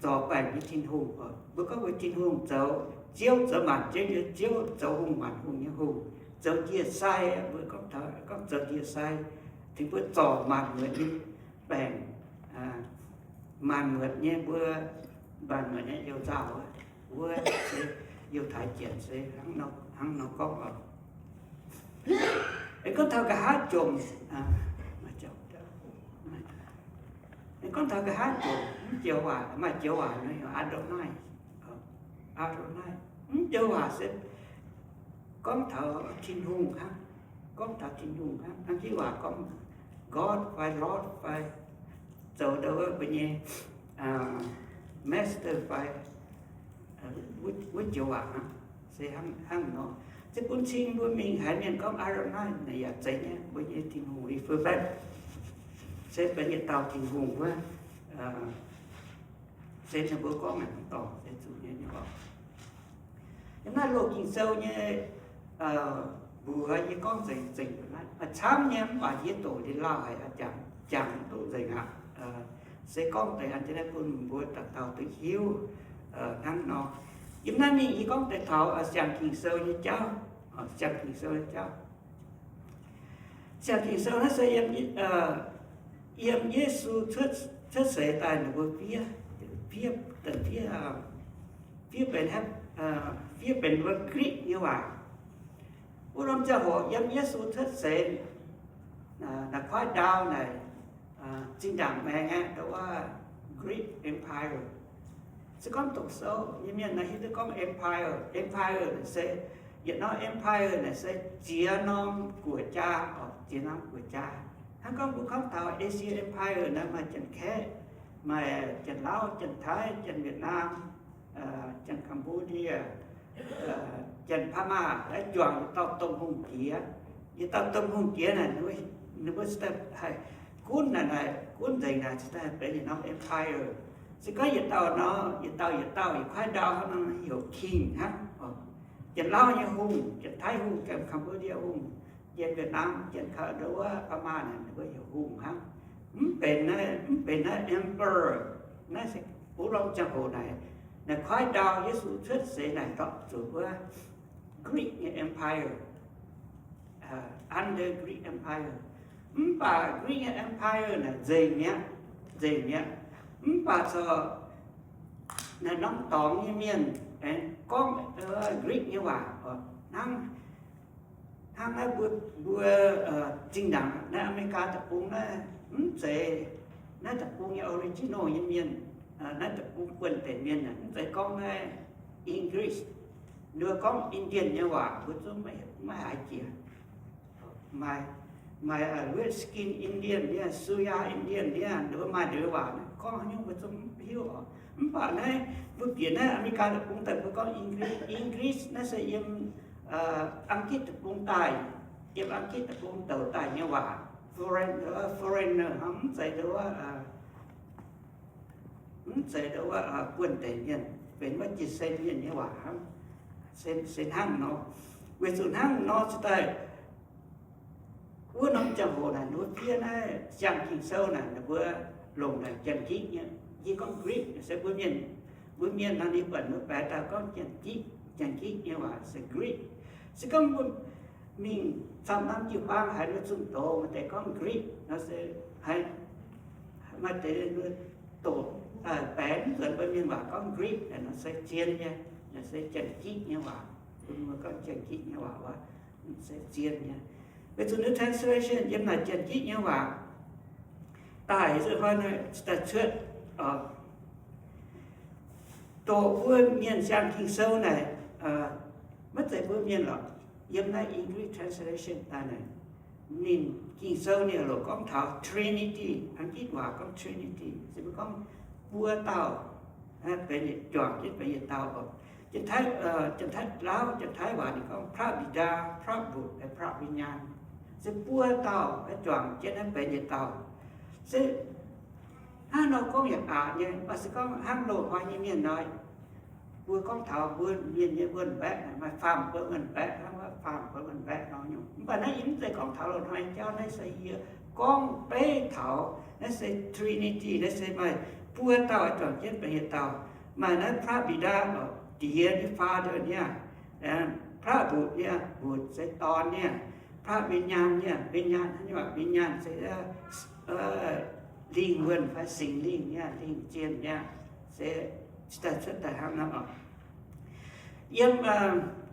zorc baengc nyei Tin-Hungh oc. Mbuo gorngv mbuo Tin-Hungh zoux Ziouv, zoux maanc Ziouv nyei Ziouv, zoux hungh maanc hungh nyei Hungh, zoux ndie-sai. Mbuo gorngv taux gorngv zoux ndie-sai, tengx mbuo zorc maanc muotc nyei baengc, maanc muotc nyei mbuo, maanc muotc nyei you-nzauh wuov, wuov se Yiutai Janx se hnangv nor gorngv oc. Gorngv taux nqa'haav jomc, gorngv taux nqa'haav jomc, mv joux waac, maaih joux waac nyei, Adonai, Adonai. Mv joux waac se gorngv taux Tin-Hungh hnangv, gorngv taux Tin-Hungh hnangv. Hnangv jienv waac gorngv God fai Lord fai, zoux ndau wuov mbuo nyei Master fai, wuov joux waac hnangv. Se hnangv nor, se bun cing mbuo mingh haiz mienh gorngv Adonai naaic yaac zeiz nyei, mbuo nyei Tin-Hungh refer back se benx yietc dauh Tin-Hungh wuov. Se ninh mbuo gorngv naaic mv dorngc se zuqc nyei nyei oc. Yiem naaiv Loz-Ging Sou nyei mbuox yie gorngv nzengc nzengc naaiv, maaih camv nyei mv baac yie doqc liuz lauh haic, jangx, jangx duqv nzengc aqv. Se gorngv deix an jienv naaiv bun mbuo dauh dauh duqv hiuv hnangv nor. Yiem naaiv mingh yie gorngv deix taux Siang Ging Sou nyei jauv, Siang Ging Sou nyei jauv. Siang Ging Sou naaiv se yiem, yiem Yesu cuotv, cuotv seix daaih ninh mbuo fiev, fiev, fiev benx, fiev benx wuov Greek nyei waac. Wuov norm ziangh hoc yiem Yesu cuotv seix, naaiv kuaaiv ndau naaic, zinh ndaangc maengx aeqv, ndau wuov Greek Empire. Se gorngv doqc sou nyei mienh naaiv hiuv duqv gorngv empire. Empire naaic se yietc norm empire naaic se ziex norm guoqv-jaa oc, ziex norm guoqv-jaa. Hnangv gorngv mbuo gorngv taux Asia Empire naaiv maaih Janx-Kaeqv, maaih Janx-Lauv, Janx-Taiv, Janx-Wietc^naam, Janx-Cambodia, Janx-Paa^maa, juangc yietc dauh domh hungh diex. Yietc dauh domh hungh diex naaic, ninh mbuo haih gunv naaic, gunv nzengc naaic, haih benx yietc norm empire. Se gorngv yietc dauh nor, yietc dauh yietc dauh yietc kuaaiv ndau hnangv nor heuc king hnangv. Janx-Lauv nyei hungh, Janx-Taiv hungh, Janx-Cambodia hungh, Janx-Wietc^naam, Janx-Ka, ndau wuov Paa^maa naaic, ninh mbuo heuc hungh hnangv. Mv benx naaiv, mv benx naaiv emperor. Naaiv se wuov norm ziangh hoc naaic, naaiv kuaaiv ndau Yesu cuotv seix naaic ndortv zuqc wuov Greek nyei empire, under Greek empire. Mv baac Greek nyei empire naaic nzengc mi'aqv, nzengc mi'aqv. Mv baac corc naaiv norm dorngx nyei mienh aengx gorngv Greek nyei waac hnangv. Hnangv naaiv mbuo, mbuo zinh ndaangc naaiv America deic-bung naaiv mv zeiz naaiv deic-bung nyei original nyei mienh, naaiv deic-bung buonv-deic mienh mv zeiz gorngv naaiv English. Ninh mbuo gorngv Indian nyei waac mbuo zungv maiv haiz jiex. Maaih, maaih Redskin Indian, Sioux Indian, ninh mbuo maaih ninh mbuo waac gorngv haaix nyungc mbuo zungv mv hiuv oc. Mv baac naaiv mbuo bieqc naaiv America deic-bung daaih mbuo gorngv English, English naaiv se yiem Ang^gitv deic-bung daaih, yiem Ang^gitv deic-bung douc daaih nyei waac, foreign, foreigner hnangv, mv zeiz ndau wuov, mv zeiz ndau wuov buonv-deic mienh, benx wuov jiez sin mienh nyei waac hnangv. Se hnangv nor, weic zuqc hnangv nor se daaih wuov norm ziangh hoc naaic nduov fiev naaiv siang Ging-Sou naaic ninh mbuo longc naaic Janx-Gitv nyei. Yie gorngv Greek se mbuo mienh, mbuo mienh nor ninh buatc mbuo baeqc dauh gorngv Janx-Gitv, Janx-Gitv nyei waac se Greek. Se gorngv mbuo mingh camv norm jiu-baang haiz mbuo zunh doz maaih deix gorngv Greek nor se haiz maaih deix doqc baeqc mv nzuonx mbuo mienh waac gorngv Greek nor se zien nyei, se Janx-Gitv nyei waac. Mbuo gorngv Janx-Gitv nyei waac wuov se zien nyei. Weic zuqc New Translation yiem naaic Janx-Gitv nyei waac daaih se hnoi daaih cuotv doqc mbuo mienh siang Ging-Sou naaic, maiv zeiz mbuo mienh lorqc. Yiem naaiv English translation daaih naaic, ninh Ging-Sou ninh loc gorngv taux Trinity, Ang^gitv waac gorngv Trinity, se mbuo gorngv buo dauh, benx yietc juangc jienv benx yietc dauh oc. Janx-Taiv, Janx-Taiv Lauv, Janx-Taiv waac ninh gorngv พระบิดา พระบุตร และพระวิญญาณ se buo dauh juangc jienv naaiv benx yietc dauh. Se hnangv nor gorngv yaac aqc nyei, mv baac se gorngv hnangv loz-hnoi nyei mienh nor, mbuo gorngv taux mbuo mienh nyei wuonh mbaeqv, maaih faam buo wuonh mbaeqv, hnangv wuov faam buo wuonh mbaeqv nor nyungc. Mv baac naaiv yie mv zeiz gorngv taux loz-hnoi jauv, naaiv se yie gorngv beiv taux naaiv se Trinity, naaiv se maaih buo dauh juangc jienv benx yietc dauh. Maaih naaiv พระบิดา oc, Diex nyei, Father nyei, พระบุตร nyei, บุตร se dorn nyei, พระวิญญาณ nyei, วิญญาณ hnangv nyei waac, วิญญาณ se lingh wuonh fai Singx Lingh nyei, lingh zienh nyei, se daaih cuotv daaih hnangv nor oc. Yiem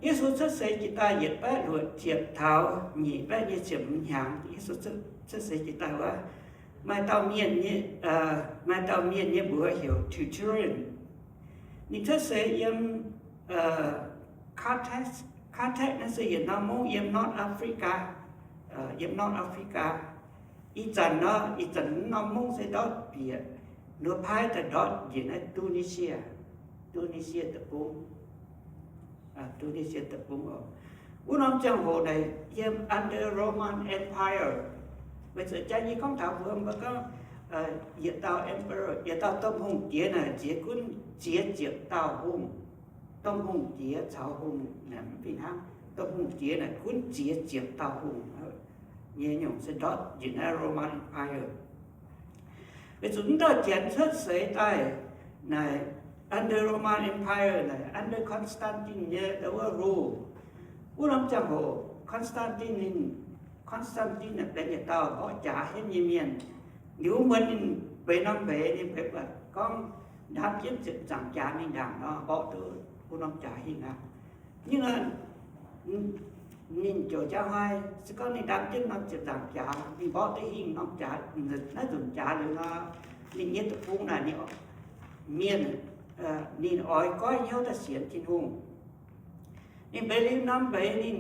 Yesu cuotv seix jiex daaih yietc baeqv luoqc ziepc taux nyic baeqv nyei ziepc hmz hnyangx, Yesu cuotv seix jiex daaih wuov, maaih dauh mienh nyei, maaih dauh mienh nyei mbuox heuc Tertullian. Ninh cuotv seix yiem Carthage, Carthage naaiv se yietc norm mungv yiem North Africa, yiem North Africa. Ih zanc nor, ih zanc norm mungv se ndortv bieqc, nduov paaiv daaih ndortv njiec naaiv Tunisia, Tunisia deic-bung. Tunisia deic-bung oc. Wuov norm ziangh hoc naaic yiem under Roman Empire. Weic zuqc jaax nyei gorngv taux mbuo, mbuo gorngv yietc dauh emperor, yietc dauh domh hungh diex naaic ziex gunv ziex ziepc dauh hungh. Domh hungh diex caux hungh naaic mv fih hnangv. Domh hungh diex naaic gunv ziex ziepc dauh hungh nyei nyungc se ndortv njiec naaiv Roman Empire. Weic zuqc mv dauh Janx cuotv seix daaih naaic under Roman Empire naaic under Constantine nyei wuov rule. Wuov norm ziangh hoc Constantine ninh, Constantine naaic benx yietc dauh mborqv jaax henv nyei mienh. Liuz muonz ninh benx norm mbeix, ninh benx buatc gorngv ndaam jienv ziepc nzaangc jaax mingh ndaangc nor, mborqv duqv wuov norm jaax hingh aqv. Ninh, ninh ziouc jaa hnoi se gorngv ninh ndaam jienv norm ziepc nzaangc jaax, ninh mborqv duqv hingh norm jaax, naaiv nzunc jaax liuz nor, ninh nyei deic-bung naaic ninh, mienh, ninh oix goiv hnyouv daaih sienx Tin-Hungh. Ninh mbeix liuz norm mbeix ninh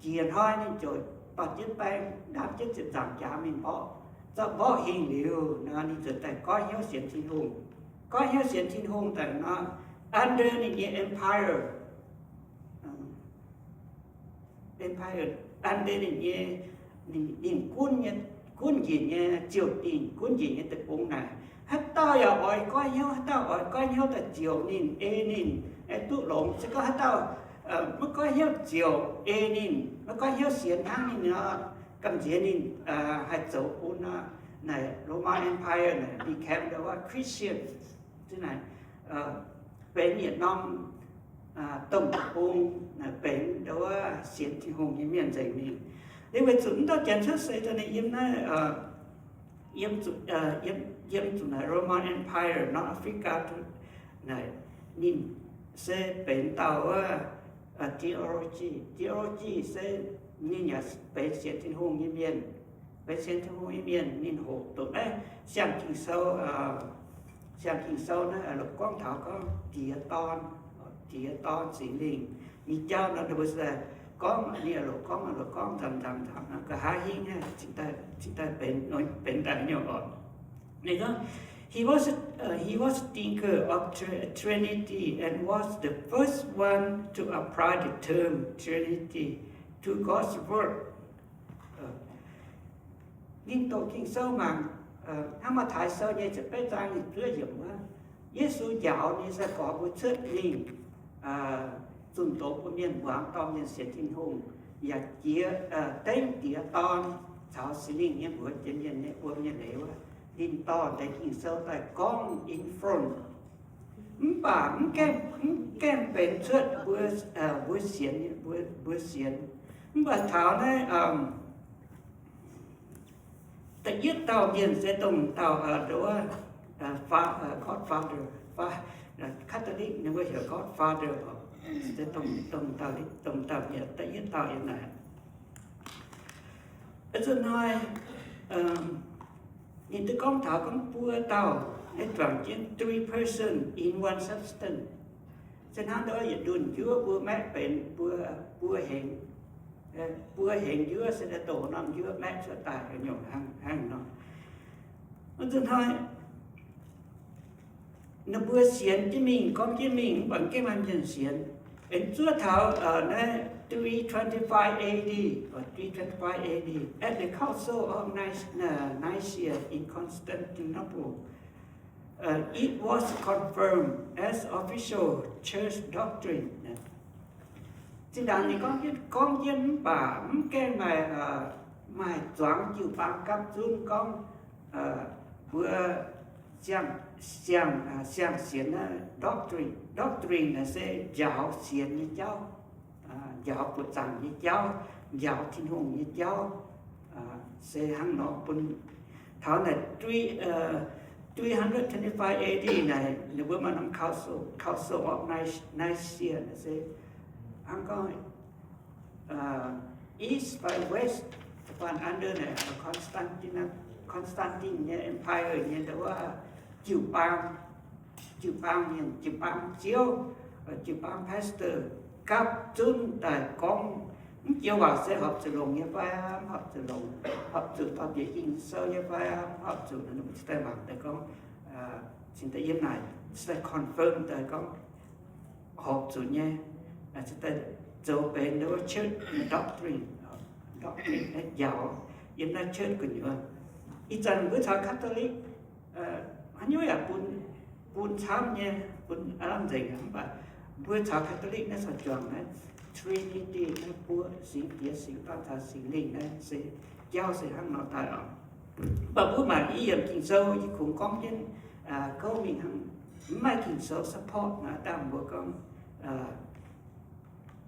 njiec hnoi ninh ziouc dorh jienv baeng ndaam jienv ziepc nzaangc jaax mingh mborqv. Zorqv mborqv hingh liuz nor, ninh ziouc daaih goiv hnyouv sienx Tin-Hungh. Goiv hnyouv sienx Tin-Hungh daaih nor, under ninh nyei empire, empire, under ninh nyei, ninh, ninh gunv nyei, gunv njiec nyei ziouc dingh, gunv njiec nyei deic-bung naaic, haaix dauh yaac oix goiv hnyouv, haaix dauh oix goiv hnyouv daaih ziouc ninh, ei ninh, ei duqv longx. Se gorngv haaix dauh maiv goiv hnyouv ziouc ei ninh, maiv goiv hnyouv sienx hnangv ninh nor, gamh nziex ninh haih zoux bun nor, naaic Roman Empire naaic became the what, Christian. Naaic benx yietc norm domh deic-bung, naaic benx ndau wuov sienx Tin-Hungh nyei mienh nzengc mingh. Liuz weic zuqc mv dauh Janx cuotv seix daaih ninh yiem naaiv, yiem zuqc, yiem zuqc naaic Roman Empire, North Africa, naaic ninh se benx dauh wuov theology, theology se ninh yaac benx sienx Tin-Hungh nyei mienh. Benx sienx Tin-Hungh nyei mienh, ninh hoqc doqc naaiv siang Ging-Sou, siang Ging-Sou naaiv loc gorngv taux gorngv Diex Dorn, Diex Dorn, Singx Lingh. Nyei jauv nor ninh mbuo se gorngv ninh loc gorngv, loc gorngv nzamc nzamc nzamc nor, nqa'haav hingv cingx daaih benx, benx daaih nyei oc. Ninh gorngv He was a, uh, he was a thinker of Trinity and was the first one to apply the term Trinity to God's work. Ninh doqc Ging-Sou mangc, hnangv Matv^taai Sou nyei ziepc betv zaang nyic ziepc yiemc wuov, Yesu njaaux ninh sai-gorx mbuo cuotv mingh zunh doz bun mienh muangx dorh mienh sienx Tin-Hungh, yaac jiex, dengv Diex Dorn caux Singx Lingh nyei mbuox jiex mienh nyei wuom nyei leiz wuov. Ninh dorh deix Ging-Sou daaih gorngv in front. Mv baac mv gaengh, mv gaengh benx cuotv mbuo, mbuo sienx, mbuo, mbuo sienx. Mv baac taux naaiv da'yietv dauh mienh se dongh dauh, nduov, Godfather, Catholic ninh mbuo heuc Godfather, se dongh, dongh dauh, dongh dauh mienh da'yietv dauh yiem naaic. Nzunc hnoi ninh duqv gorngv taux gorngv buo dauh, naaiv juangc jienv three person in one substance. Se hnangv nduov yietc ndunh njuov mbuo maeqv benx buo, buo hengx, buo hengx njuov se dongh norm njuov maeqv cuotv daaih nyungc hnangv nor. Nzunc hnoi ninh mbuo sienx jienv mingh, gorngv jienv mingh, mv baac mv gaengh maaih mienh sienx. Aengx zuov taux naaiv three twenty-five A D, three twenty-five A D, at the Council of Nicaea in Constantinople, it was confirmed as official church doctrine. Zinh ndaangc ninh gorngv jienv, gorngv jienv mv baac mv gaengh maaih, maaih zuangx jiu-baang gapv zunv gorngv mbuo siang, siang, siang sienx naaiv doctrine. Doctrine naaic se njaaux sienx nyei jauv, njaaux buoqc zaangc nyei jauv, njaaux Tin-Hungh nyei jauv. Se hnangv nor bun taux naaic three, three hundred twenty-five A D naaic ninh mbuo maaih norm council, Council of Nicaea naaic se hnangv gorngv east by west, under naaic Constantine, Constantine nyei empire nyei wuov jiu-baang, jiu-baang mienh, jiu-baang ziouv, jiu-baang pastor gapv zunv daaih gorngv, mv joux waac se horpc zuqc longx nyei fai mv horpc zuqc longx, horpc zuqc dorh bieqc Ging-Sou nyei fai mv horpc zuqc, ninh mbuo cingx daaih mangc daaih gorngv, cingx daaih yiem naaic cingx daaih confirm daaih gorngv horpc zuqc nyei, cingx daaih zoux benx wuov church doctrine, doctrine naaiv njaaux yiem naaiv church gu'nyuoz. Ih zanc mbuo caux Catholic haaix nyungc yaac bun, bun camv nyei, bun aav lamh nzengc, mv baac mbuo caux Catholic naaiv caux juangc naaiv Trinity naaiv buo, Singx Diex, Singx Dorn caux Singx Lingh naaiv se jauv se hnangv nor daaih oc. Mv baac mbuo mangc yie yiemc Ging-Sou yie kungx gorngv jienv gouv mingh hnangv, mv maaih Ging-Sou support naaiv dangh mbuo gorngv,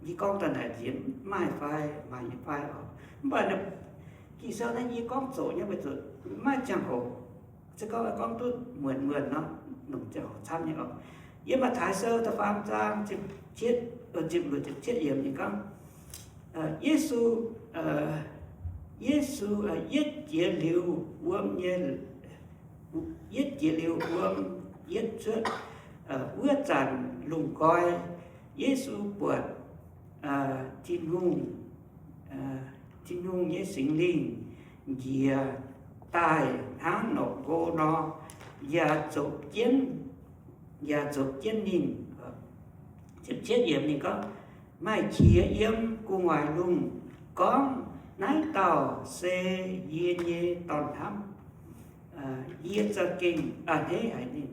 yie gorngv daaih naaic nziex maaih fai, maaih nyei fai oc. Mv baac Ging-Sou naaiv yie gorngv zoqc nyei weic zuqc mv maaih ziangh hoc. Se gorngv, gorngv duqv muonc muonc nor, longc ziangh hoc camv nyei oc. Yiem Matv^taai Sou da'faam zaang, ziepc luoqc ziepc cietv yiemc ninh gorngv, Yesu, Yesu yietv jiex liuz wuom nyei, yietv jiex liuz wuom yietv cuotv wuov zanc lungh nqoi, Yesu buatc Tin-Hungh, Tin-Hungh nyei Singx Lingh njiec daaih hnangv norqc nqo nor, yaac zoux jienv, yaac zoux jienv ninh. Ziepc cietv yiemc ninh gorngv, maaih qiex yiem gu'nguaaic lungh gorngv, naaiv dauh se yie nyei Dorn-hnamv, yie za'gengh a'hneiv haic ninh.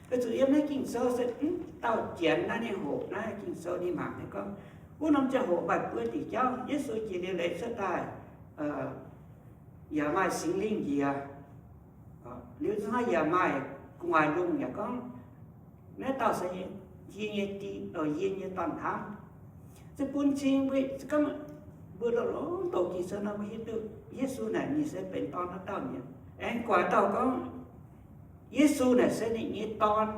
Weic zuqc yiem naaiv Ging-Sou se mv dauh Janx naaiv ninh hoqc naaiv Ging-Sou ninh mangc naaiv gorngv, wuov norm ziangh hoc maaih buo diuc jauv, Yesu jiex liuz leiz cuotv daaih, yaac maaih Singx Lingh njiec, liuz hnangv yaac maaih gu'nguaaic lungh yaac gorngv, naaiv dauh se yie nyei, yie nyei Dorn-hnamv. Se bun cing mbuo, se gorngv mbuo longc longc doqc Ging-Sou nor mbuo hiuv duqv Yesu naaic ninh se benx Dorn naaiv dauh mienh. Aengx guaax dauh gorngv Yesu naaic se ninh nyei Dorn.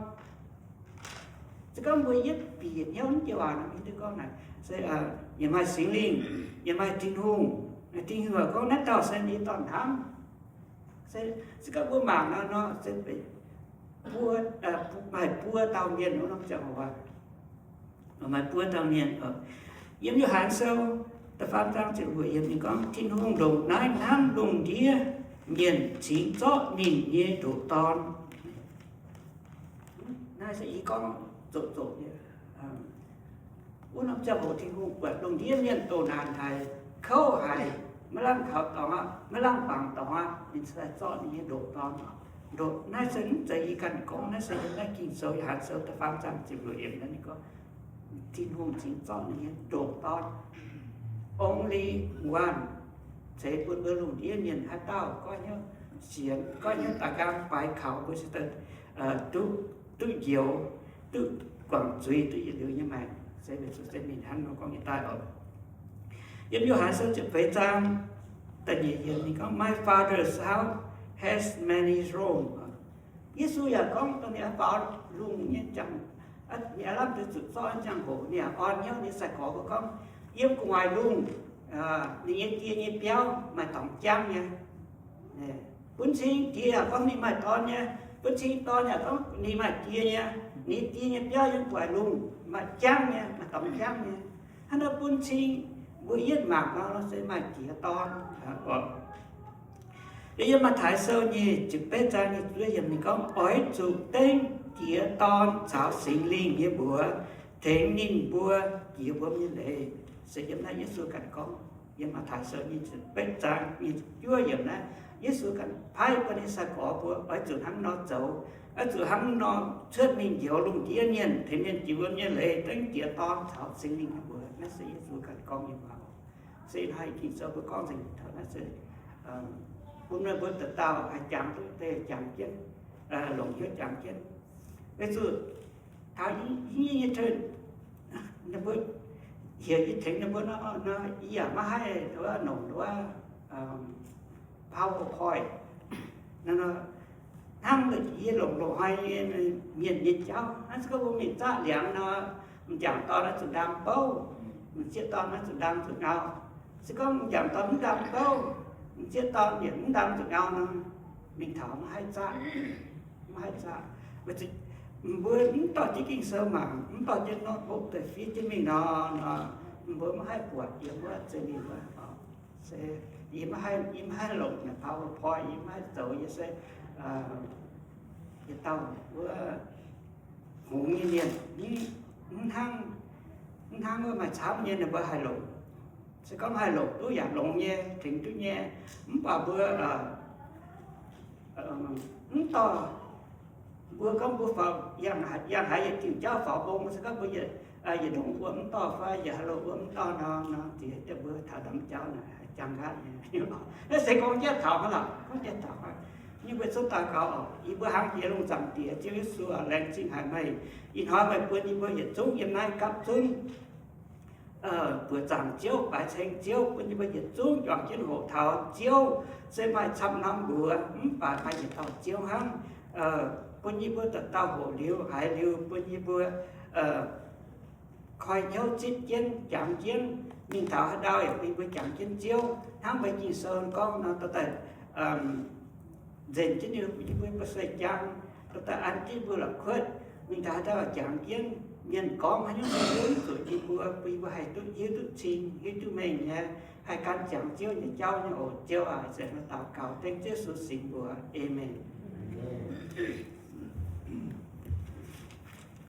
Se gorngv mbuo yietv bieqc hnyouv jienv waac nor mbuo hiuv duqv gorngv naaic se yaac maaih Singx Lingh, yaac maaih Tin-Hungh. Tin-Hungh yaac gorngv naaiv dauh se ninh nyei Dorn-hnamv. Se, se gorngv mbuo mangc nor nor se maaih buo dauh mienh wuov norm ziangh hoc, maaih buo dauh mienh. Yiem Yo^han Sou da'faam zaang ziepc luoqc yiemc ninh gorngv, Tin-Hungh ndongc naaiv hnamv lungh ndiev mienh cingx zorqv ninh nyei ndoqc Dorn. Naaiv se yie gorngv zoqc zoqc nyei. Wuov norm ziangh hoc Tin-Hungh buatc lungh ndiev mienh doh naanc haic, kouv haic, maiv lamh kaux dorngx aqv, maiv lamh bangc dorngx aqv, ninh cingx daaih zorqv ninh nyei ndoqc dorn. Ndoqc naaiv se mv zeiz yie ganh gorngv, naaiv se yiem naaiv Ging-Sou, Yo^han Sou da'faam zaang ziepc luoqc yiemc naaiv ninh gorngv, Tin-Hungh cingx zorqv ninh nyei ndoqc dorn. Only one. Ceix bun mbuo lungh ndiev mienh haaix dauh goiv hnyouv sienx, goiv hnyouv daaih nqaang baaix kaux, mbuo se duqv, duqv njoux, duqv guangc zuiz, duqv yietc liuz nyei maengc. Se weic zuqc se ninh hnangv nor gorngv nyei daaih oc. Yiem Yo^han Sou ziepc feix zaang da'nyeic yiemc ninh gorngv, My Father's house has many rooms. Yesu yaac gorngv dongh ninh faaux lungh nyei ziangh, ninh aav lamh deix zuqc zorqv nyei ziangh hoc, ninh yaac orn hnyouv ninh nyei sai-gorx mbuo gorngv, yiem gu'nguaaic lungh ninh nyei die nyei biauv maaih dorngx jangv nyei. Bun cing diex yaac gorngv ninh maaih dorn nyei, bun cing dorn yaac gorngv ninh maaih die nyei. Ninh die nyei biauv yiem gu'nguaaic lungh maaih jangv nyei, maaih dorngx jangv nyei. Hnangv naaiv bun cing mbuo yietv mangc nor se maaih diex dorn. Yiem Matv^taai Sou nyic ziepc betv zaang nyic ziepc yiemc ninh gorngv, Oix zuqc dengv Diex, Dorn caux Singx Lingh nyei mbuox tengx ninh mbuo jiex wuom nyei leiz. Se yiem naaiv Yesu ganh gorngv, yiem Matv^taai Sou nyic ziepc betv zaang nyic ziepc juov yiemc naaiv, Yesu ganh paaiv bun ninh nyei sai-gorx mbuo oix zuqc hnangv nor zoux, oix zuqc hnangv nor cuotv mingh njoux lungh ndiev mienh, tengx mienh jiex wuom nyei leiz, dengv Diex, Dorn caux Singx Lingh nyei mbuox. Naaiv se Yesu ganh gorngv nyei waac. Se hnoi Ging-Sou mbuo gorngv nzengc taux naaiv se bun meih mbuo dauh dauh haih jangx duqv deix jangx jienv, longc hnyouv jangx jienv. Weic zuqc taux yie nyei turn, ninh mbuo heuc yie tengx ninh mbuo nor, yie yaac maiv haih nduov longc nduov PowerPoint. Hnangv yie longc loz-hnoi nyei mienh nyei jauv. Hnangv se gorngv mbuo mingh zaqv liangx nor, m'jangc dorn naaiv zuqc ndaam bouv, m'sieqv dorn naaiv zuqc ndaam zuqc ngau. Se gorngv m'jangc dorn mv ndaam bouv, m'sieqv dorn yaac mv ndaam zuqc ngau nor, mingh taux maiv haih zaqv, maiv haih zaqv. Mbuo mv dorh jienv Ging-Sou mangc, mv dorh jienv notebook daaih fiev jienv mingh nor, mbuo maiv haih buatc yiem wuov zei mingh wuov. Se yie maiv haih, yie maiv haih longc naaic PowerPoint, yie maiv haih zoux, yie se yietc dauh wuov hngongx nyei mienh, mv hnangv, mv hnangv wuov maaih camv nyei ninh mbuo haih longc. Se gorngv haih longc duqv yaac longx nyei, tengx duqv nyei. Mv baac mbuo mv dorh, mbuo gorngv mbuo faaux yangh haaix yietc diuh jauv faaux mbong, se gorngv mbuo yietc ndongc mbuo mv dorh fai yietc haaix lo mbuo mv dorh nor, nor ziex deix mbuo taux ndamv jauv naaic haih jangx nqaatv nyei. Naaiv se gorngv jiex taux hnangv lorqc, gorngv jiex taux hnangv. Yie mbuo zungv daux gaux oc. Yie mbuo hnangv jiex lungh zaangc Diex, Ziouv Yesu aac, laengz zingh haic meih. Ih hnoi meih bun yie mbuo yietc zungv yiem naaiv gapv zunv buoqc zaangc Ziouv, baaix ceng Ziouv, bun yie mbuo yietc zungv juangc jienv hoqc taux Ziouv. Se maaih camv norm mbuox, mv baac maaih yietc dauh Ziouv hnangv. Bun yie mbuo dauh dauh hoqc liuz, haiz liuz, bun yie mbuo koi hnyouv zipv jienv, jangx jienv, mingh taux haaix ndau yaac bun yie mbuo jangx jienv Ziouv. Hnangv meih Ging-Sou gorngv nor, dorh daaih nzenc jienv yie mbuo, yie mbuo se jangx, dorh daaih an jienv mbuo la'kuotv, mingh taux haaix ndau jangx jienv. Mienh gorngv haaix nyungc, Ziouv zuqc yie mbuo, bun yie mbuo haih duqv hiuv duqv cing, hiuv duqv mengh nyei, haih gan jangx Ziouv nyei jauv nyei oc. Ziouv aac, se nor daux gaux dengv Ziouv Yesu singx mbuox. Aamen.